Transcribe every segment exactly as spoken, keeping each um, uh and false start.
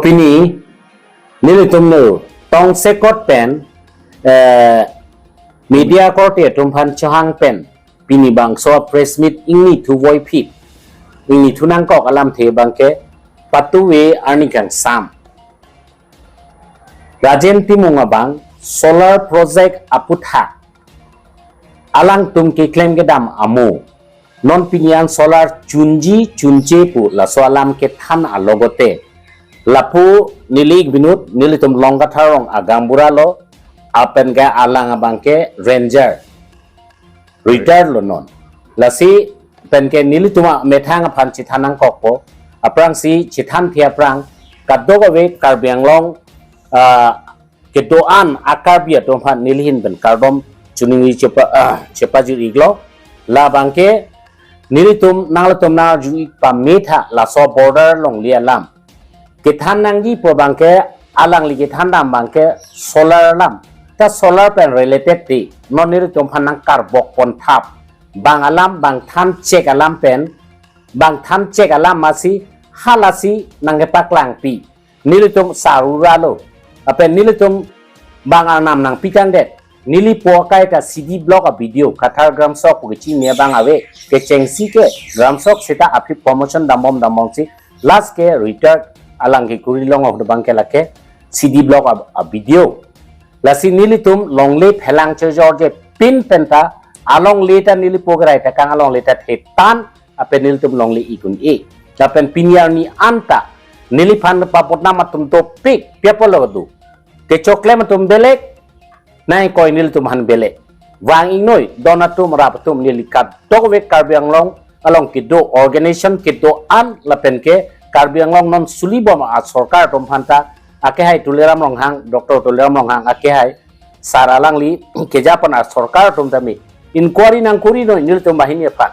Pini nelitum no tongsekot pen, eh, media korte atum aphan chohang pen pini bangso press meet ingni thu voiphit, ingni thu nangkok alamthe abangke patuve arni kangsam. Rajen Timung abang solar project aputhak alangtum keklem kedam amo, non pini an solar chunji chunche pu laso alam kethan alogote, lapu neli ik binut, nelitum Longkathar rong agaonbura lo, lapen ke alang abangke ranger, retired lo non. Lasi pen ke nelitum amethang aphan chethan nangkokpo, aphrangsi chethanphe aphrang kadokave Karbi Anglong, ah, kedo-an a-Karbi atum aphan neli ahin pen kardom choningri chepa, ah, chepajir iklo. Labangke nelitum nanglitum nangarju ik pametha laso border longle alam kethan nangji pu abangke, alangli kethan dam abangke solar alam. Ta solar pen related ti non nelitum aphan nangkarbok ponthap. Bang alam, bang thanchek alam pen, bang thanchek alam masi halasi nangkepaklangpi. Nelitum sarura lo. Lapen nelitum bang arnam nangpitangdet. Neli po akai ta C D block a-B D O, Kathar Gramsok pu kechini abang ave, kechengsi ke Gramsok seta aphi promotion dambom dambomsi last ke retired alang ke kuri long ahut abangke lake C D block a, a-B D O. Lasi nelitum longle phelang chojorje pin penta alongle ta neli po kerai ta kang alongle ta thetan, lapen nelitum longle ikun e. Lapen pini arni anta neliphan pabotnam atum dopik, pia pulo do. Kechoklem atum belek, nangkoi nelitum aphan belek. Vang ingnoi, don atum rap atum neli kadokave Karbi Anglong along kedo organization kedo-an lapen ke Karbi Anglong non sulibom a-sorkar atum aphanta, akehai Tuliram Ronghang, Doctor Tuliram Ronghang akehai, sar alangli kejapan a-sorkar atum tame inquiry nangkuri noi nelitum banghini aphan.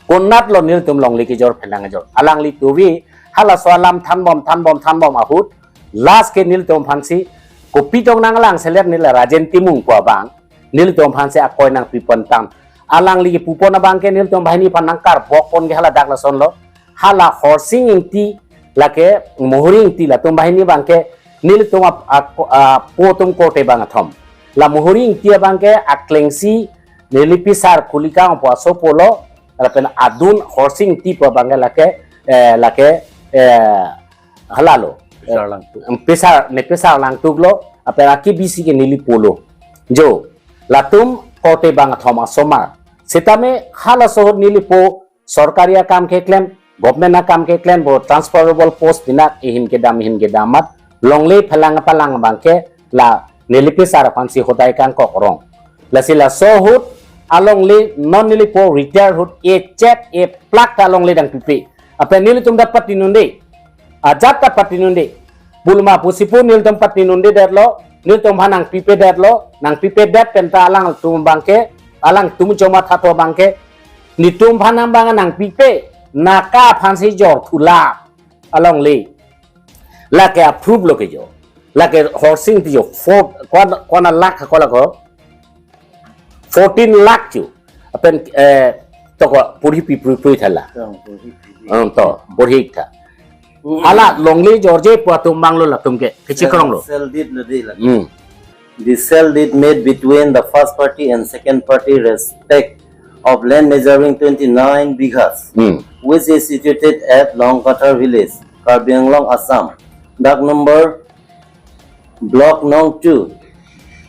Konat lo nelitum longle kejor phelang kejor. Alangli tuvi halaso alam thanbom thanbom thanbom ahut last ke nelitum aphansi kopi tong nanglang selet neli Rajen Timung pu abang nelitum aphansi akoi nangpipon tang. Alangli kepupon abangke nelitum banghini aphan nangkarbok pon ke hala dak lason lo. Hala Horsing Ingti lake Mohori Ingti latum banghini abangke nelitum ap-, a, a, po atum korte bang athom. La Mohori Ingti abangke aklengsi neli pisar Kulikang pu asopo lo, lapen adun Horsing Ingti pu abangke lake, eh, lake, eh, hala lo. Pisar Langtuk. Em, pisar, ne pisar Langtuk lo, lapen aki bisi ke neli po lo. Jo, latum korte bang athom asomar. Sitame halaso ahut neli po sorkari akam keklem, government akam keklem, bo transferable post pinak ihin kedam ihin kedam amat, longle phelang palang abangke la neli pisar aphansi hodai kangkok rong. Lasi laso ahut alongle non neli po retire ahut echet eplak ta alongle dang pipe. Lapen nelitum ta patinunde. Ajat ta patinunde. Bulma pusi pu nelitum patinundedetlo, nelitum aphan nangpipedetlo, nangpipedet penta alangtum abangke, alangtum choma thato abangke, netum aphan abang nangpipe, naka aphansi jor thula alongle. Lake a-proof lo ke jo. Lake Horsing Ingti jo, four, kwana, kwana lakh ko lako. Fourteen lakh chu. Lapen, eh, toko porhi pi prui prui thala. Tong, porhi pi. Hmm, to, porhi tha. Hmm. Hala longle jorje pu atum abang lo latum ke, kechekrong lo. Sale, sale deed lo de la. Hmm. The sale deed made between the first party and second party respect of land measuring twenty-nine bighas, Hmm. which is situated at Longkathar village, Karbi Anglong, Assam. Dak number Block Nong two,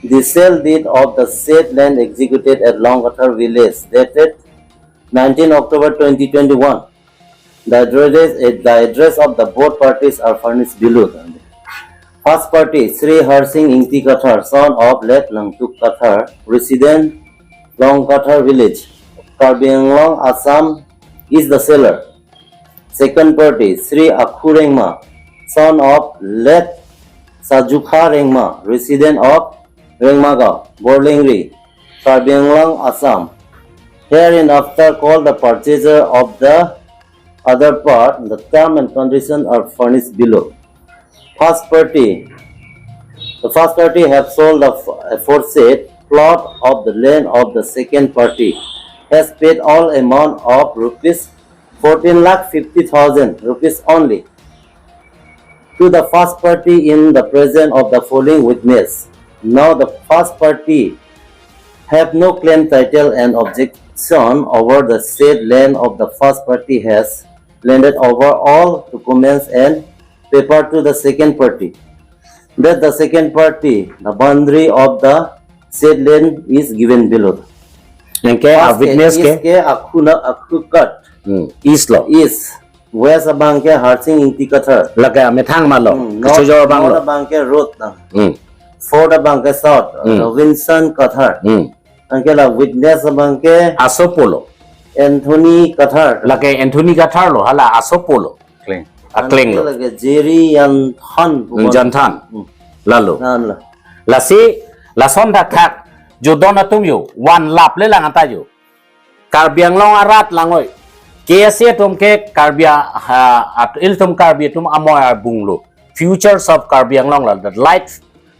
the sale deed of the said land executed at Longkathar village dated nineteen October twenty twenty-one. The address, the address of the both parties are furnished below. First party, Sri Harsing Ingti Kathar, son of late Langtuk Kathar, resident Longkathar village, Karbi Anglong, Assam, is the seller. Second party, Sri Akhu Rengma, son of late Sajukha Rengma, resident of Rengmagaon, Borlengri, Karbi Anglong, Assam. Hereinafter called the purchaser of the other part, the term and condition are furnished below. First party, the first party have sold the f-, aforesaid plot of the land of the second party, has paid all amount of rupees fourteen lakh fifty thousand rupees only. To the first party in the presence of the following witness. Now the first party have no claim, title and objection over the said land of the first party has landed over all documents and paper to the second party. That the second party, the boundary of the said land is given below. Anke a First ke witness East ke ke Akhuna Akhu Kat. Hmm, East lo. East. West abang ke Harsing Ingti Kathar. Lake amethang malo. Hmm, North, Kachojor abang lo. North abang ke Road. Hmm. Fourth abang ke South. Hmm. Robinson Kathar. Hmm. Anke la witness abang ke Asopo lo. Anthony Kathar. Lake Anthony Kathar lo, hala Asopo lo. Kleng. Akleng lo. Anke lake Jerry Yanthan. Hmm, Janthan. Hmm. Lalo. Nan la. Lasi, lason thakthak, jo don atum jo, van lap le lang anta jo. Karbi Anglong arat langoi. K S A atum ke Karbi a-, ha, at-, ilitum Karbi atum amoi abung lo. Futures of Karbi Anglong la, the light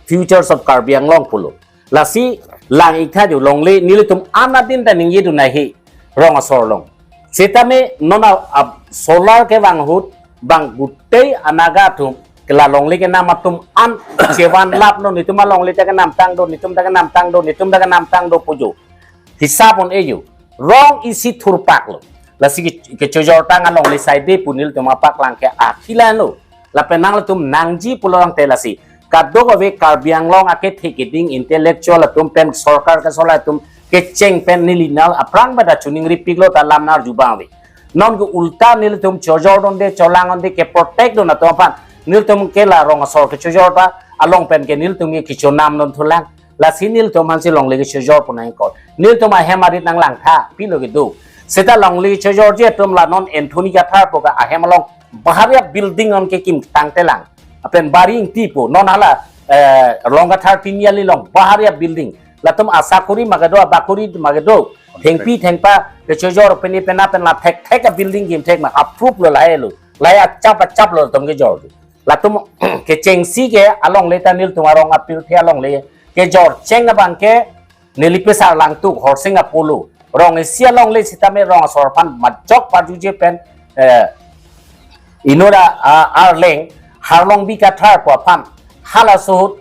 futures of Karbi Anglong pulo. Lasi lang-ik tha jo longle nelitum an adin ta ningje dun ahi rong asor along. Sitame non a, a solar kevang ahut bang gutei anaga atum ke la longle kenam atum an chevan lap non, netum alongle ta kenamtang do, netum ta kenamtang do, netum ta kenamtang do pu jo. Hisap un-e jo. Rong isi thurpak lo. Lasi ke, kechojor tang alongle saide pu nelitum apaklang ke akhilan lo. Lapen nanglitum nangji pulo tangte lasi kadokave Karbi Anglong akethe keding intellectual atum pen sorkar ke solar atum kecheng pen neli nang aphrang bada chuning ripik lo ta lam nar jubang ave. Non ke ulta nelitum chojor donde, cholang donde, ke protect don atum aphan nelitum ke la rong asor kechojor ta along pen ke nelitum ke kechonam don thulang. Lasi nelitum aphansi longle kechojor pu nangkok. Nelitum ahem arit nanglang tha, pilo kedo. Seta longle kechojorji atum la non Anthony Kathar pu ke ahem along bahar a building on kekim tangtelang. Lapen Bari Ingti pu, non hala, eh, Rongkathar Tiniali along bahar a building. Latum asakuri ma kedo, abakuri ma kedo. Thengpi thengpa kechojor peni pena pen la thekthek a building kimthek ma approve lo lahai lo. Lahai achap achap lo latum kejor. Latum kechengsi ke alongle ta nelitum arong apirthe alongle kejor cheng abang ke neli pesar langtuk Horsing Apollo. Rong isi alongle sitame rong asor aphan majok parjuje pen, eh, inut a, a, arleng Harlongbi Kathar pu aphan halaso ahut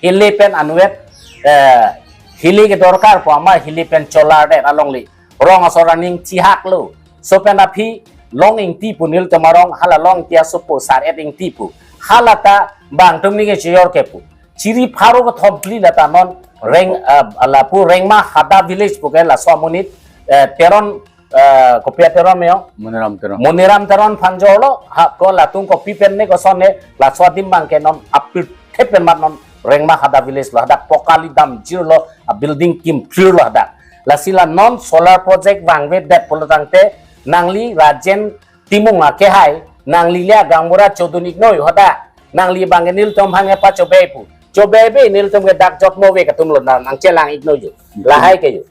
hile pen anvet, eh, hile kedorkar pu ama hile pen cholar det alongle. Rong asor aning chihak lo. So pen aphi Long Ingti pu nelitum arong hala Long Ingti asopo Sar-et Ingti pu. Hala ta bang atum ni kechojor ke pu. Chiri pharo kethom phli lata non Reng, eh, lapu Rengma Hada village pu ke laso amonit, eh, Teron, eh, kopi a Teron meo? Moniram Teron. Moniram Teron aphan jorlo, ha, ko latum kopi pen ne koson ne, laso adim bang ke non apirthe pen mat non Rengma Hada village lo, hadak pokali damjir lo, a building kimphlir lo hadak. Lasi la non solar project vangvedet pulo tangte, nangli Rajen Timung akehai, nangli le Gaonbura chodun-ik noi hadak. Nangli bang ke nelitum hang epa chobei pu. Chobei be nelitum ke dak jotmo ave katum lo na nangchelang-ik noi jo. Lahai ke jo.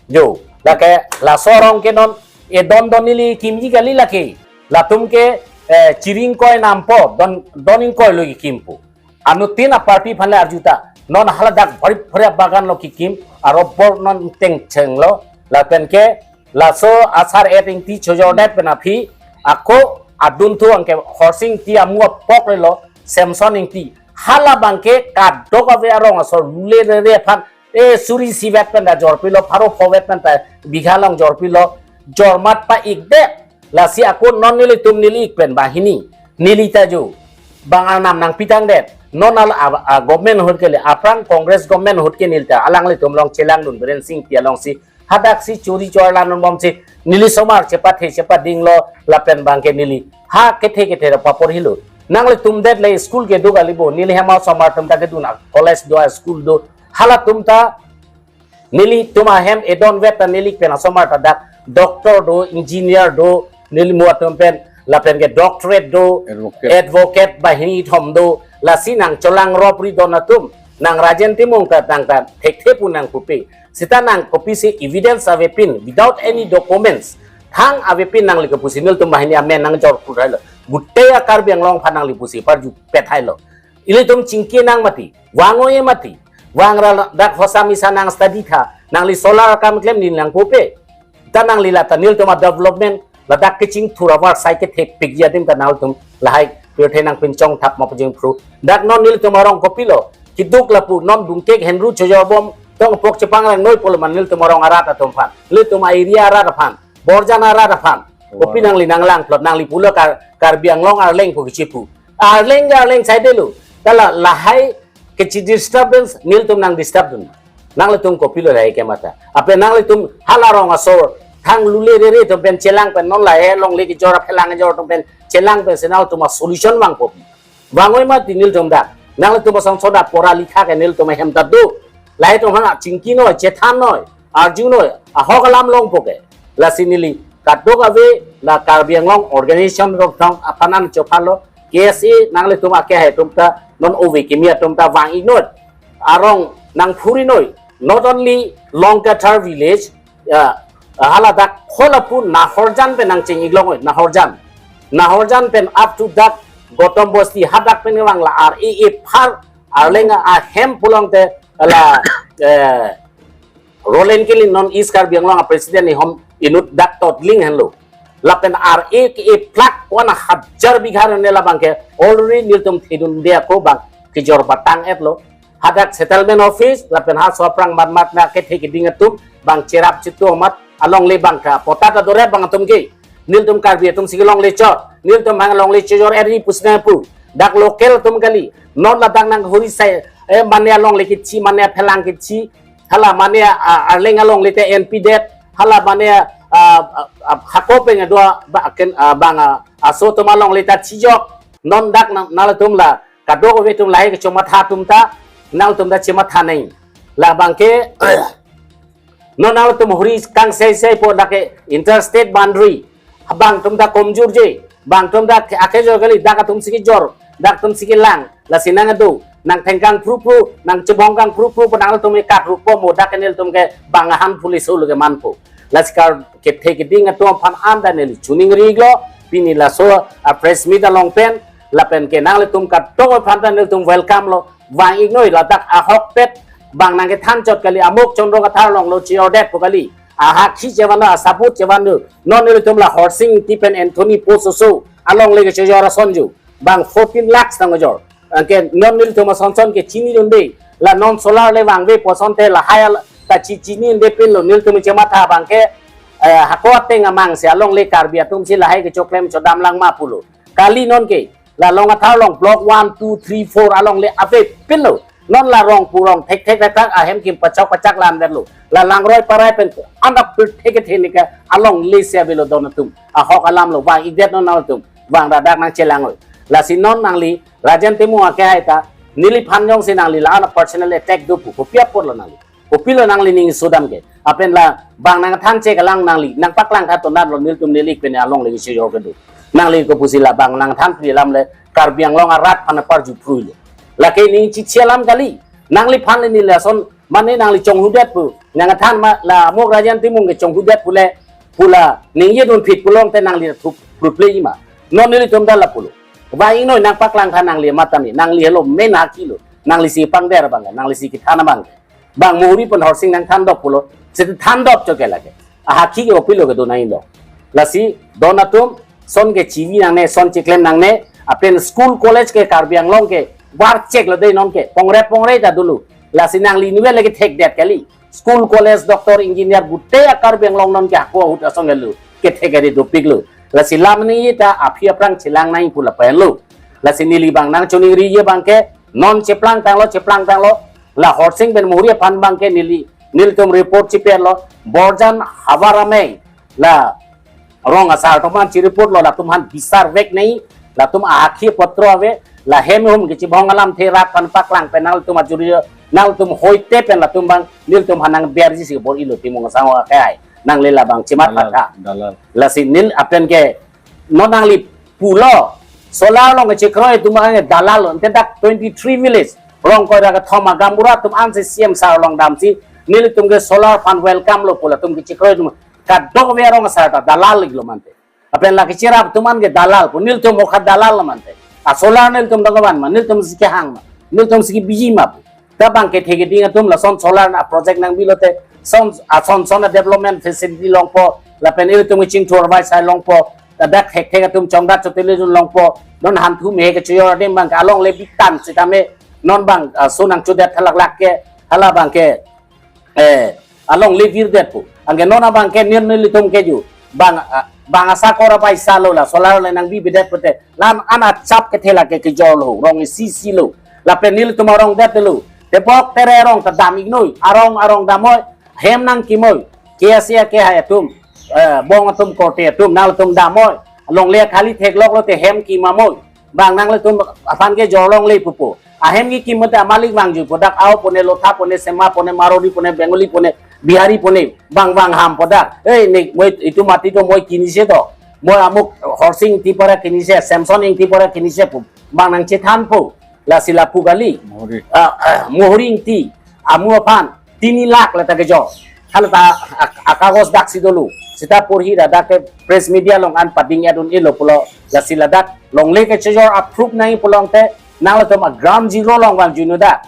Jo, lake laso arong ke non, e don don neli kimji kali lake. Latum ke, eh, chiri ingkoi nampo, don, don ingkoi lo kikim pu. Anuttin a party aphan le arju ta. Non haladak bari bari bagan lo kikim, arobor non tengcheng lo. Lapen ke, laso a Sar-et Ingti chojor det pen aphi, ako adun thu anke Horsing Ingti amu apok le lo, Samson Ingti. Hala bang ke kadokave arong asor lule rere aphan, e suri sivet pen ta jorpi lo, pharo phovet pen ta bigha along jorpi lo, jormat pa-ik det. Lasi ako non nelitum neli-ik pen banghini, neli ta jo. Bang arnam nangpi tang det. Non al a, a government ahut ke le, aphrang Congress government ahut ke neli ta, alanglitum along chelang dun Biren Sing Ingti alongsi, hadak si chori chor la non bomsi, neli somar chepathe chepading lo, lapen bang ke neli. Ha kethe kethe ra papor hilo. Nanglitum det le school kedo kali bo, neli hem asomar atum ta kedun a college do a school do. Halatum ta nelitum ahem e don vet ta neli pen asomar ta dak doctor do, engineer do, neli mu atum pen, lapen ke doctorate do, advocate, advocate banghini thom do, lasi nangcholang ropri don atum, nang Rajen Timung ta tang ta thekthe pu nangpupe. Seta nang kopisi evidence avepin, without any documents, thang avepin nangli kepusi nelitum banghini amen nangjor puthailo. Gutei a Karbi Anglong aphan nangli pusi parju pethailo. Ilitum chingki nang mati, vang-o-e mati, vang ra dak hosa misa nang study tha, nangli solar akam klem neli nangpupe. Ta nangli la ta nelitum a development, ladak keching thura var sai kethepikji adim ta nangtum lahai pirthe nangpinchong thap ma pu jingphru. Dak non nelitum arong kopilo, keduk lapu non dungkek henru chojor bom tong pok chepangrangnoi pulo ma nelitum arong arat atum aphan, nelitum a-area arat aphan, Borjan arat aphan. Kopi nangli nanglang plot, nangli pulo Kar-, Karbi Anglong Arleng pu kechipu. Arleng ke Arleng saidelo. Tala lahai kechi disturbance nelitum nang disturb dun. Nanglitum kopilo lahai kematha. Ape nanglitum hala rong asor thang lule rere atum pen chelang pen non lahai longle kejor aphelang kejor atum pen chelang pen si nanglitum a-solution vangpo. Vangoi mati nelitum dak. Nanglitum asong soda pora likha ke nelitum ahem ta do. Lahai atum hana chingkinoi, chethan noi, arjunoi, ahok alam longpo ke. Lasi neli kadokave la Karbi Anglong organization rok thang aphan an chophalo, K S A nanglitum ake hai atum ta non ove kimi atum ta vang-iknoi. Arong nangphurinoi, not only Longkathar village, ya, haladak holapu Nahorjan pen nangching-iklongoi, Nahorjan. Nahorjan pen up to dak Gotom Bosti hadak pen vang la ar e e phar Arleng ahem pulangte la, eh, Roland Killing non East Karbi Anglong a-president ni hom inut dak totling henlo. Lapen ar e ke e plak one hajar bigha ne labang ke already nelitum thedunde ako bang kejor batang etlo. Hadak settlement office lapen ha soprang mat mat na kethe keding atum bang cherap chitu amat alongle bang ka pota ta dore bang atum ke. Nelitum Karbi atum si kelongle chot. Nelitum hang longle chojor eri pusna pu. Dak local atum kali. Non ladak nang huri sai, eh, mane alongle kechi, mane aphelang kechi. Hala mane, ah, Arleng alongle te N P det. Hala mane, ah, ah, ah, hako peng dua ba ken, ah, bang, ah, aso atum alongle ta chijok. Non dak nang, nangtum la kadokave atum lahai kechomatha atum ta, nangtum ta chematha nai. Labang ke, non nangtum huri kang sei sei po dak ke interstate boundary. Bang atum ta komjur je, bang atum ta ake, akejor kali, dak atum si kejor, dak atum si kelang, lasi nang adu, nang thengkang phru phru, nang chebong kang phru phru, po nangtum ke kat rupo mo dak ke nelitum ke bang ahan police hulu ke manpo. Lasi kar kethe keding atum aphan an ta neli choningri-iklo, pini laso a-press meet along pen, lapen ke nanglitum kadokave aphan ta nelitum welcome lo, vang-iknoi ladak ahokpet, bang nangkethan chot kali amuk Chandra Kathar along lo chejordet pu kali, ahakhi chevan lo, asabut chevan lo, non nelitum la Horsing Ingti pen Anthony post oso, alongle kechojor ason ju, bang fourteen lakhs tang kejor. Anke non nelitum ason son ke chinidunde, la non solar le vangve pu ason te lahai al-, ta chi chinidunde pinlo nelitum chematha bang ke, eh, hako ateng amang si alongle Karbi atum si lahai kechoklem chodam lang ma pulo. Kali non ke, la Longkathar along block one, two, three, four alongle ave pinlo. Non la rong pu rong thek thek thek thek ahem kim pachok pachak lan verlo. La langroi parai pen andak pirthe kethe ni ke alongle si avelo don atum. Ahok alam lo vang-ikdet non nangtum. Vang dadak nangchelangoi. Lasi non nangli Rajen Timung ake hai ta, neliphan jongsi nangli la-an personal attack do pu, kopi apotlo nangli. Kopilo nangli ning sudam ke. Apen la bang nangthan che kalang nangli, nangpaklang tha tonat lo nelitum neli pen alongle kechojor kedo. Nangli kopusi la bang nangthan pri alam le Karbi Anglong arat aphan aparju phrui le. Lake ning chichi alam kali. Nangliphan le neli lason mane nangli chonghudet pu. Nangthan ma la amuk Rajen Timung ke chonghudet pu le pu la ningjedun phit pulong te nangli thup pruple ma. Non nelitum ta lapulo. Vang-iknoi nangpaklang tha nangli matani, nangli helo main hakhi lo, nangli si pangder bang, nangli si kethan abang. Bang Mohori pen Horsing nangthandok pulo, si thandok cho ke lake. Ahakhi ke opilo kedo nang-iklo. Lasi don atum, son ke chivi nangne, son chiklem nangne, apen school college ke Karbi Anglong ke, war chek lo dei non ke, pongre pongre ta dulu. Lasi nangli nivel lagi thekdet kali. School, college, doctor, engineer, gute a Karbi Anglong non ke hako ahut asong lo. Ke thekre dopiklo. Lasi lam ni ta aphi aphrang chelang nang pu la penlo. Lasi neli bang nangchoningri ye bang ke non cheplang tanglo, cheplang tanglo. La Horsing pen Mohori aphan bang ke neli, nelitum report chiperlo. Borjan havar amei. La rong asar atum aphan chireport lo, latum aphan bisar vek nai, latum ahakhi apotro ave, la hem hum kechibong alamthe rat aphan paklang pen nangtum ajuri, nangtum hoite pen latum bang, nelitum aphan nangberji si bor-ilo Timung asang akai, nangli labang chematha. Dalal, dalal. Lasi neli apen ke, non nangli pulo, solar along kechekroi atum bang ke dalal lo, ante dak twenty-three village, rong koi ra kethom a gaonbura atum ansi C M sir along damsi, nelitum ke solar aphan welcome lo pu latum kechekroi atum, kadokave arong asar ta dalal-iklo mante. Apen la kecherap atum an ke dalal pu, nelitum hokha dalal lo mante. A solar nelitum dong van ma, nelitum si kehang ma, nelitum si kebiji ma pu. Ta bang kethe keding atum lason solar na project nangbilote, son, ason son a development facility longpo, lapen ilitum kechingthur vai sai longpo, ta dak thek thek atum chongdat chotele jun longpo, Non hanthu me kechojor adim abang ke alongle bitan sitame non abang, ah, so nangchodet halaklak ke, hala abang ke, eh, alongle virdet pu. Anke non abang ke nir nelitum ke ju. Bang, ah, bang asakor apaisa lo la, solar le nangbibedet pute. La-an achap kethe lake kejor lo, rong isi isi lo. Lapen nelitum arongdet lo. Tebok tere arong ta dam-iknoi, arong arong damnoi, hem nangkimnoi. K S A kehai atum, eh, bong atum korte atum, nanglitum damnoi. Longle khali theklok lote hem kimamnoi. Bang nanglitum aphan kejor longle pupo. Ahem kekim mate amalik vangjuipo dak, Ao pone, Lotha pone, Sema pone, Marwari pone, Bengali pone, Bihari pone, bang vang ham po dak. Ei, ne, moi, itu mati to moi kinise to. Moi amuk Horsing Ingti para kinise, Samson Ingti para kinise pu. Bang nangchethanpo. Lasi lapu kali. Mohori. Ah, ah, Mohori Ingti. Amu aphan. Tini lakh lata kejor. Hala ta ak-, akagos daksi dolo. Sita porhi ladak ke press media along an pading adun ilo pulo. Lasi ladak longle kechojor approve nangji pulote nanglitum a ground zero along vangjui non dak.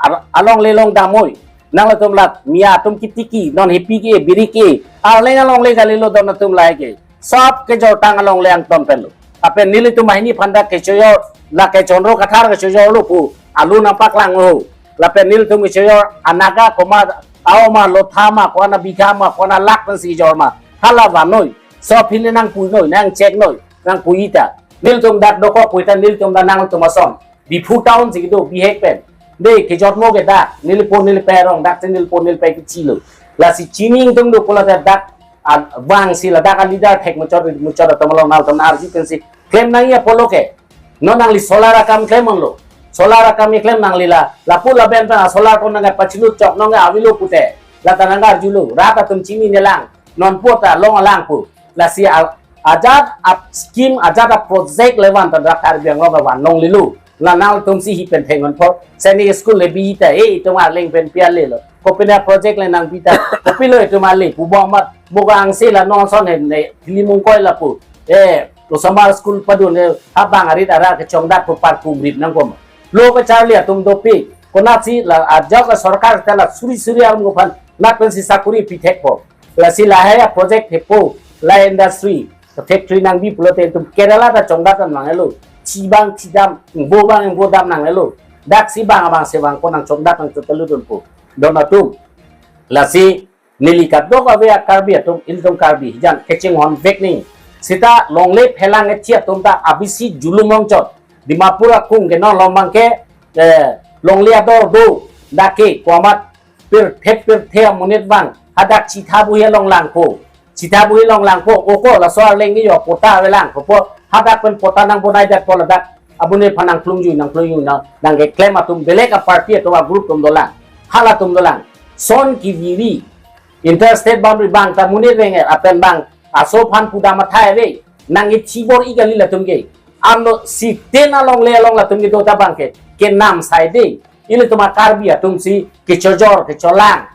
Ar-, alongle along damnoi. Nanglitum la mia atum kitiki, non hepi ke, biri ke. Arleng alongle kalilo don atum lahai ke. Sop kejortang alongle angton pen lo. Lapen nelitum banghini aphan dak kechojor, la ke Chandra Kathar kechojor lo pu. Alu nangpaklang lo. Lapen nelitum kechojor, a Naga koma, Ao ma, Lotha ma, ko-an a bigha ma, ko-an a lakh pensi kejor ma. Hala vannoi. Sop hile nangpuinoi, nangcheknoi, nangpui ta. Nelitum dak dokok pui ta, nelitum dak nangtum ason. Diphu town si kedo, bihek pen. De, kejormo ke dak, nelipo nelipe arong, dak si nelipo nelipe kechilo. Lasi chini ingtung do pulo ta dak, a, vangsi ladak a leader thek muchot, muchot atum along nangtum arju pensi klem nangji apotlo ke. Non nangli solar akam klem onlo. Solar akam keklem nangli la, lapu lapen pen a solar pon nangpachilut chok nonke avelo pute. Lata nang arjulo, rat atum chininelang, non po ta long alang pu. Lasi a, ajat a scheme, ajat a project le van ta dak Karbi Anglong van longlelo. La nangtum si hi pen theng on pho. Seni school le bi ta, eh, itum arleng pen pia lelo. Kopi na project le nangbi ta, kopilo itum ale, pu bom mat, boga angse la non ason he ne, Phili Mungkoi lapu. Eh, Osomar school padun le, ha bang arit ara kechongdat pu parkum rit nangkoma. Lo kacharli atum dopik, konatsi la ajok a sorkar ta la suri suri arum aphan, nat pensi sakuri pithek po. Lasi lahai a project hepo, la industry, factory nangbi pulote itum Kerala ta chongdat nangnelo. Chi bang chi dam, ingbo bang ingbo dam nangnelo. Daksi bang abang se bang ko nangchongdat nangchotelu dunpo. Don atum. Lasi neli kadokave a Karbi atum, ilitum Karbi hijan kachinghon vek nangji. Sita longle phelang ethi atum ta abisi julum ongchot. Dimapur akung ke non along abang ke, eh, longle ador do, dak ke komat pirthe pirthe amonit abang, hadak Chithabuhi along langpo. Chithabuhi along langpo, oko laso arleng ke jo patta avelang po, hadak pen patta nangbonaidet po ladak. Amonit aphan nangplungjui, nangplungjui, nang, nangkeklem atum belek a party atum a group atum dolang. Halatum dolang. Son keviri. Interstate boundary bang ta monit veng-et, lapen bang aso aphan pudam athai ave. Nangkethibor-ik kali latum ke. Anlo sitena longle along latum kedo ta abang ke, kenam sai de. Ilitum a Karbi atum si kechojor, kecholang.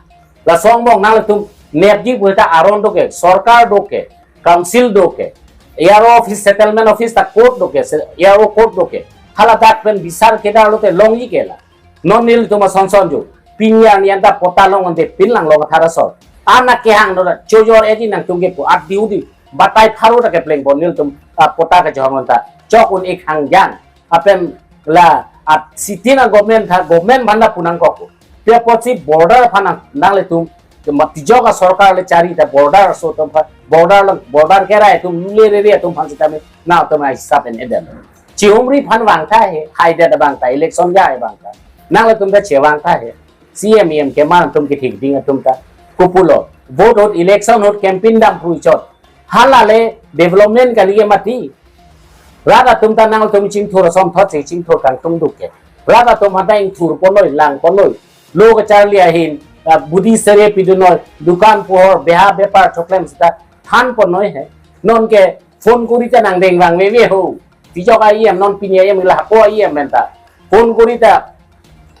Laso angbong nanglitum nepji pu ta aron do ke, sorkar do ke, council do ke, A R O office, settlement office ta court do ke, se-, A R O court do ke. Haladak pen bisar kedar lote longji ke la. Non nelitum ason son jo. Pini arni anta patta long ante pin lang long athara so. Anak kehang do la, chojor-etji nangtum ke pu, at diu di. Batai pharo ta kepleng pon nelitum, ah, patta kachehong anta. Chok un-ik hangjang. Lapen la, at sitena government tha, government aphan ta pu nangkok. Pi apotsi border aphan nang, nanglitum, kema tijok a sorkar le chari ta border aso atum aphan, border lang, border kerai atum, lule rere atum aphan sitame, nangtum a hisap en eden. Chihumri aphan vang tha he, haidet abang ta, election ga abang ta. Nanglitum ta chevang tha he. C M E M keman atum kethik ding atum ta. Kopulo. Vote ahut, election ahut campaign dam phui chot. Hala le development kali ke mati. Rat atum ta nangtum chingthur ason thot si chingthur kangtung duk ke. Rat atum hadak ingthur ponnoi, lang ponnoi. Lo kacharli ahin, ah, budi sere pidunoi, dukan pohor, beha bepar choklem sita than ponnoi he. Non ke phone kori ta nangdeng vang veve ho. Tijok a E M non pini E M la ko E M pen ta. Phone kori ta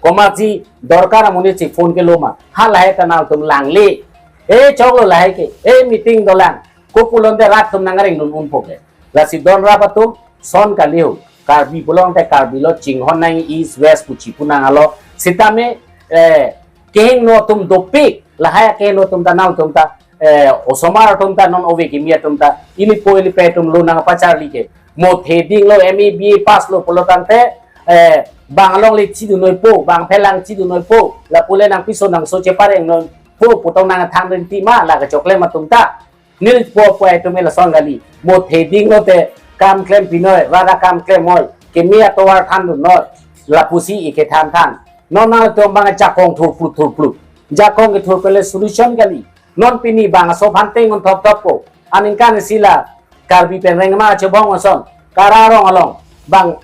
komatsi dorkar amonit si phone kelo ma. Halahai ta nangtum langle. Eh, choklo lahai ke. Eh, meeting dolang. Ko pulote rat atum nang-areng dun unpo ke. Lasi don rap atum, son kali ho. Karbi pulote Karbi lo, chinghon nang East West pu chipu nang alo. Sitame, eh, kehingno atum dopik, lahai kehingno atum ta nangtum ta, eh, osomar atum ta non ove kimi atum ta, ilipo ilipe atum lo nangpacharli ke. Mo theding lo, M A, B A pass lo pulo tangte, eh, bang alongle chidun noipo, bang phelang chidun noipo, lapu le nangpiso nangso chepareng noipo pu tong nangthan rinti ma, la kechoklem atum ta. Nelipo pu atum lason kali. Mo theding lo te kam klem pinoi, rara kam klem noi, keme atovar thandun noi, lapusi ike thanthan. Non nangtum bang jakong thurplu thurplu. Jakong kethur pen le solution kali. Non pini bangso aphan tengun thopthop ko. Aningkan isi la Karbi pen rengma chebong ason. Kara rong along. Bang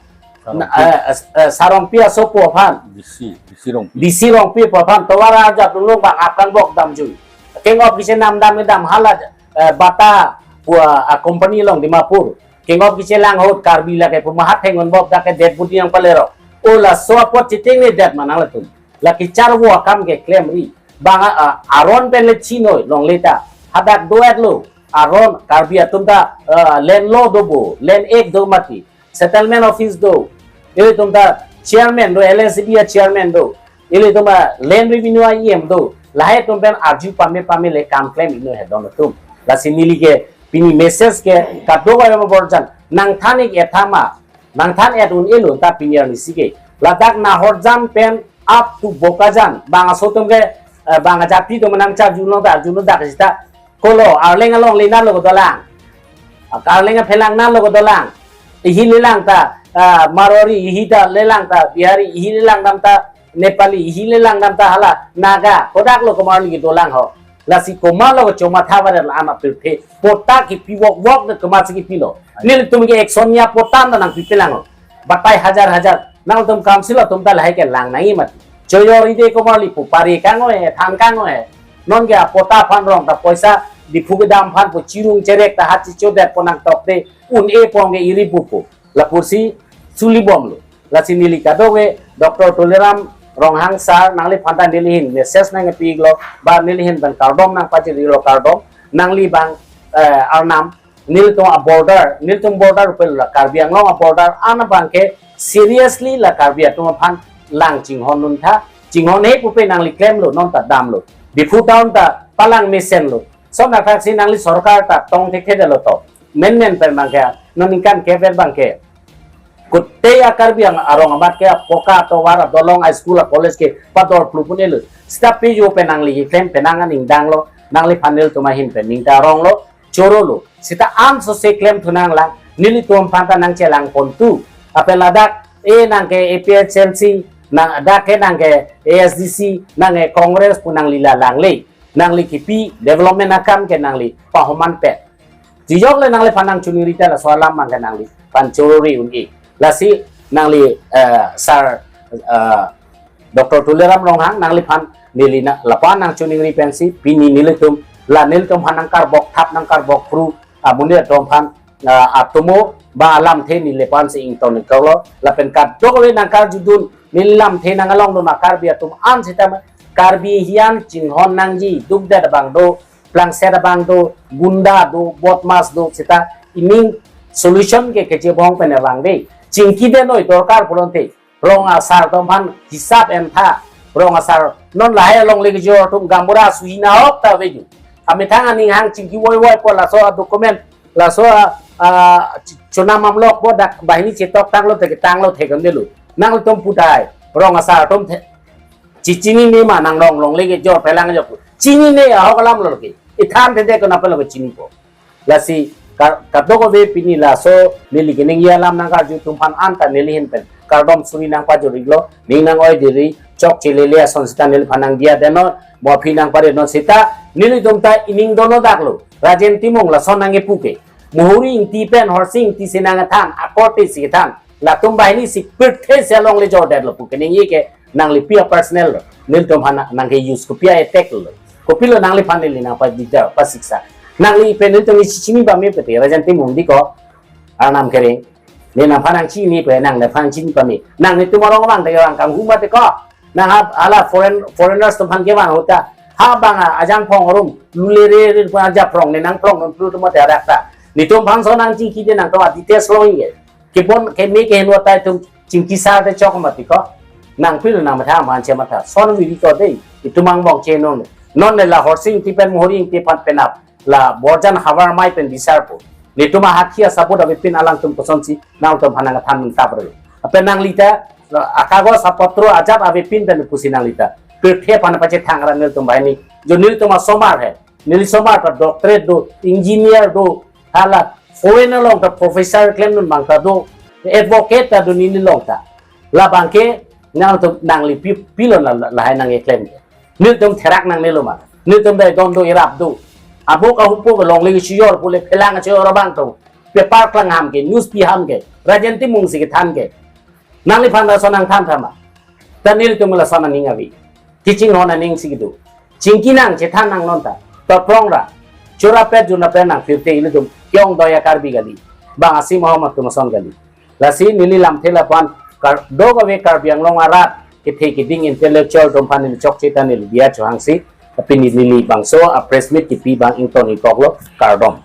Sarongpi. Na, eh, eh, eh, Sarongpi asopo aphan. D C, D C Rongpi. D C Rongpi pu aphan tovar arjap dunlong bang apkan bok damjui. Kengop kisi namdam kedam hala, eh, Bata pu a company along Dimapur. Kengop kisi lang ahut Karbi lake pu mahat hengon bok dak ke det budi yang palero. O laso apot chiteng ne det ma nangtum. Lake charvo akam ke klemri. Bang a, a, aron pen le chinoi longle ta. Hadak do-et lo. Aron Karbi atum ta, eh, land law do bo, land act do mati. Settlement office do. Ilitum ta chairman do, L S B a chairman do. Ilitum ta land revenue a E M do. Lahai atum pen arju pame pame le kam klem inoi he don atum. Lasi neli ke pini message ke kadokave aborjan. Nangthan ik ethama. Nangthan et un-e lo ta pini arnisi ke. Ladak Nahorjan pen up to Bokajan. Bang aso atum ke, eh, bang ajati atum nangcharju nang ta arju nang dak sita. Kolo, Arleng alongle nanlo kedolang. Arleng aphelang nanlo kedolang. Ihi lelang ta, ah, Marwari, ihi ta lelang ta Bihari, ihi lelang dam ta Nepali, ihi lelang dam ta hala Naga. Kodak lo komarli kedolang ho. Lasi komarlo kechomatha barat la anak pirthe. Pota kipi wok wok de kemasi kipilo. Nelitum ke eksonia pota na nangpipelang ho. Batai hajar hajar. Nangtum council atum ta lahai ke lang nangji mati. Choyori de komarli pu pari kangoi he, thang kangoi he. Non ke apota aphan rong ta poisa Diphu kedam aphan pu chirung cherek ta hat chichodet pu nangtokte un-e pong ke iri pupu. Lapusi chuli bomlo. Lasi neli kadokave Doctor Tuliram Ronghang sir nangliphan ta neli ahin message nangpi iklo, ba neli ahin pen kardom nangpajir iklo kardom, nangli bang, eh, arnam, nelitum a border, nelitum border pen la Karbi Anglong a border an abang ke seriously la Karbi atum aphan lang chinghon un tha, chinghon he pupe nangli klemlo, non ta damlo. Diphu town ta palang mesenlo. Som na thaksi nangli sorkar ta tong thekthe detlo to. Men men pen bang ke, non ningkan kever bang ke. Kute a Karbi Ang-, arong amat ke a poka tovar a dolong a school a college ke pador plu pun elu. Sita piju pen nangli klem pen nang aning danglo, nangliphan nelitum ahin pen ning ta ronglo, chorolo. Sita an so se klem thu nanglang, nelitum aphan ta nangchelang pon tu. Apel ladak, e nang ke A P H L C, nang dak ke nang ke A S D C, nang ke Congress pu nangli la langle. Nangli kipi development akam ke nangli pahoman pet. Jijok le nangliphan nangchoningri ta laso alam bang ke nangliphan chorori un-e. Lasi nangli, eh, sir, eh, Doctor Tuliram Ronghang nangliphan neli na lapu-an nangchoningri pensi pini nelitum la nelitum aphan nangkarbok thap nangkarbok phru amonit atum aphan, ah, atomo ba alamthe neli lapu-an si ington iklo lapen kadokave nangkarjudun neli lamthe nangalongdun a Karbi atum an sitame Karbi ahin chinghon nangji dukdet abang do, plangset abang do, gunda do, bodmas do, sita ining solution ke kechebong pen abang de. Chingki de noi dorkar pulote. Rong asar atum aphan hisap en tha. Rong asar non lahai alongle kejor atum gaonbura suhina hok ta veju. Amethang aning hang chingki voi voi po laso a document, laso a, a, ch-, chonam amlok po dak bahini chetok tanglo thek tanglo thek delu. Nangtum putai. Rong asar atum the. Chichinine ma nang rong alongle kejor phelang jok. Chinine ahok alam lo ke. Ithan thede ko napa lo ke chinipo. Lasi ka-, kadokave pini laso neli keningje alam nangkarju atum aphan anta neli ahin pen kardom suri nangpajor iklo, ning nang-oi diri, chokche lele ason sita neliphan nangdiya det non, mo aphi nangpare non sita, nelitum ta ining dono daklo, Rajen Timung lason nangkepu ke, Muhuri Ingti pen Horsing Ingti si nangthan, akorte si than, latum banghini si pirthe si alongle jordetlo pu keningje ke, nangli pi a personal lo. Nelitum aphan nang, nangke use kopi a attack lo. Kopilo nangliphan neli nangpajija, pasiksa. Nangli pen nelitum isi chini pame pete, Rajen Timung di ko. Arnam Kering. Ne nangphan nangchini pe, nangliphan chini pame. Nanglitum arong abang te abang kanghu mate ko. Nang ha, hala foreign, foreigners atum aphan kevang ahut ta. Ha bang a, ajang phong arum. Lule re re pa aja phong ne nang phong non plu tum mate arak ta. Nelitum aphan so nangchingki de nangtum a details lo inge. Kebon keme keheno ta itum chingki sar te chok mati ko. Nangpil nangmatha man che matha. Son viri ko dei. Itum angbong che non. Non ne la Horsing Ingti pen Muhuri Ingti aphan penap. La Borjan havar mai pen bisar po. Netum ahakhi asabot avepin alangtum kosonsi nangtum aphan nangthan nangtap re. Lapen nangli ta akagos apotro ajat avepin pen pusi nangli ta pirthe aphan pachethang ra nelitum banghini. Jo nelitum asomar he. Neli somar ta doctorate do, engineer do, hala foreign along ta professor klemdun abang ta do, advocate ta do neli along ta. Labang ke nangtum nangli pi, pilo la, la, lahai nangkeklem ke. Nelitum therak nangnelo ma. Nelitum dai don do irap do. Abo ka hupo ke longle kachijor pule phelang kachijor abang to. Paper klang ham ke, news pi ham ke, Rajen Timung si kethan ke. Nangliphan lason nangthan tha ma. Ta nelitum lason aning ave. Kachinghon aning si kedo. Chingki nang chethan nang non ta. Toprong ra. Chorapet junapet nang pirthe ilitum. Kyong doya Karbi kali. Bang asi mohom atum ason kali. Lasi neli lamthe lapu-an kar, dok ave Karbi Anglong arat kethe keding intellectual atum aphan neli chokche ta neli diya chohangsi. Tapi neli bangso a press meet kipi abang ington ikoklo, kardom.